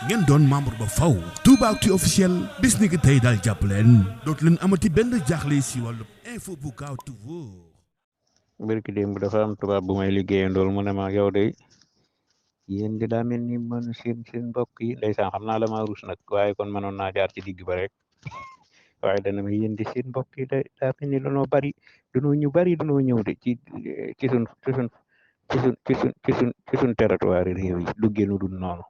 ngeen doon membre ba faw Toubactu officiel bis ni ki tey daal jàpp leen dootu leen amati benn jaaxle si wàllu info bu gaaw te wóor. mbirki démb dafa am tubaab bu may liggéeyandool mu ne ma yow de yéen di daa mel ni man seen mbokk yi ndeysaan xam naa la ma rus nag waaye kon mënoon naa jaar ci digg ba rek waaye dana ma yéen di seen mbokk yi daa mel ni danoo ñu bari danoo ñëw de ci sun territoire réew yi dugge nu dul noonu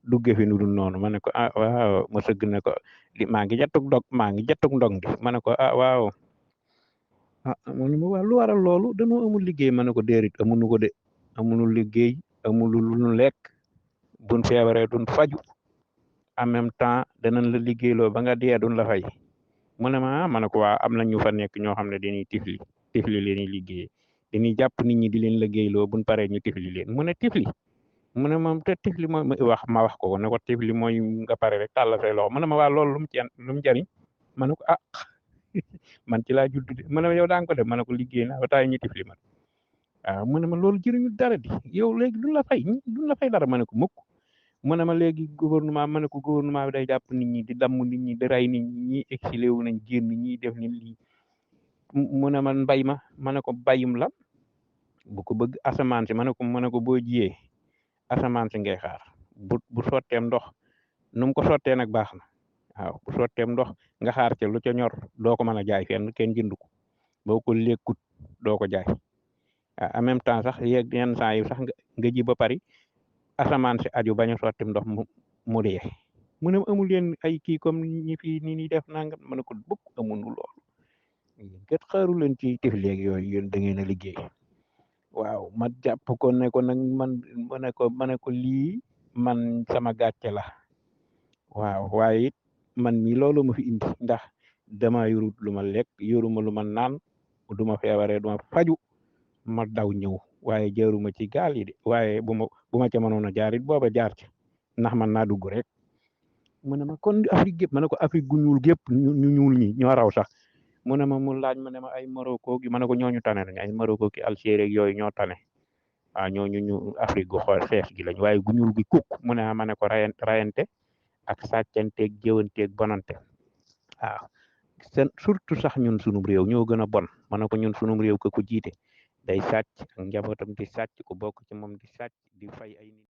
dugge fi nu dul noonu ma ne ko ah waaw ma sëgg ne ko maa ngi jattug ndong di ma ne ko ah waaw mu ne ma waa lu waral loolu dañoo amul liggéey ma ne ko déedéet amuñu ko de amuñu liggéey amul lu ñu lekk buñ feebaree duñ faju en même temps danañ la liggéeyloo ba nga dee duñ la fay mu ne ma ne ko waa am na ñu fa nekk ñoo xam ne dañuy tifli leen liggéey dañuy jàpp nit ñi di leen liggéeyloo buñ paree ñu tifli leen mu ne tifli mu ne moom te tifli mooy ma wax ko ne ko tifli mooy nga pare rek tàllal say loxo mu ne ma waa loolu lu mu jariñ ma ne ko ah man ci laa judd de mu ne ma yow daa nga ko def ma ne ko liggéey naa ba taay ñu tifli man waaw mu ne ma loolu jëriñu dara di yow léegi duñ la fay dara ma ne ko mukk mu ne ma léegi gouvernement ma ne ko gouvernement bi day jàpp nit ñi di damm nit ñi di rey nit ñi ñi exilé wu nañ génn ñi def ni lii mu ne man mbay ma ne ko bayum la bu ko bëgg asamaan si ma ne ko boo jiyee asamaan si ngay xaar bu sotteem ndox nu mu ko sottee nag baax na waaw bu sotteem ndox nga xaar ca lu ca ñor doo ko mën a jaay fenn kenn jëndu ko boo ko lekkut doo ko jaay en même temps sax yenn saa yi sax nga ji ba pari asamaan si aju bañ a sotti ndox mu dee mu ne amul leen ay kii comme ñi fii ni ñuy def nangam ma ne ko bukk amunu loolu yéen kat xaaru leen ci tif léegi yooyu yéen da ngeen a liggéey waaw ma jàpp ko ne ko nag ma ne ko lii man sama gàcce la waaw waaye it man mi loolu ma fi indi ndax dama yorut lu ma lekk yoruma lu ma naan du ma feebaree du ma faju ma daw ñëw waaye jaaruma ci gaal yi de waaye bu ma ca mënoon a jaar it booba jaar ci ndax man naa dugg rek mu ne ma kon Afrique gépp ma ne ko Afrique gu ñuul gépp ñu ñuul ñi ñoo raw sax mu ne ma mu laaj ma ne ma ay Morocco gi ma ne ko ñooñu tane nañ ay Morocco ki Algérie yooyu ñoo tane waaw ñooñu ñu Afrique gu xool xees gi lañ waaye gu ñuul gi kukk mu ne ma ne ko rayante ak sàccanteeg jëwanteeg bonante waaw surtout sax ñun sunum réew ñoo gën a bon ma ne ko ñun sunum réew ko jiite day sàcc ak njabootam di sàcc ku bokk ci moom di sàcc di fay ay nit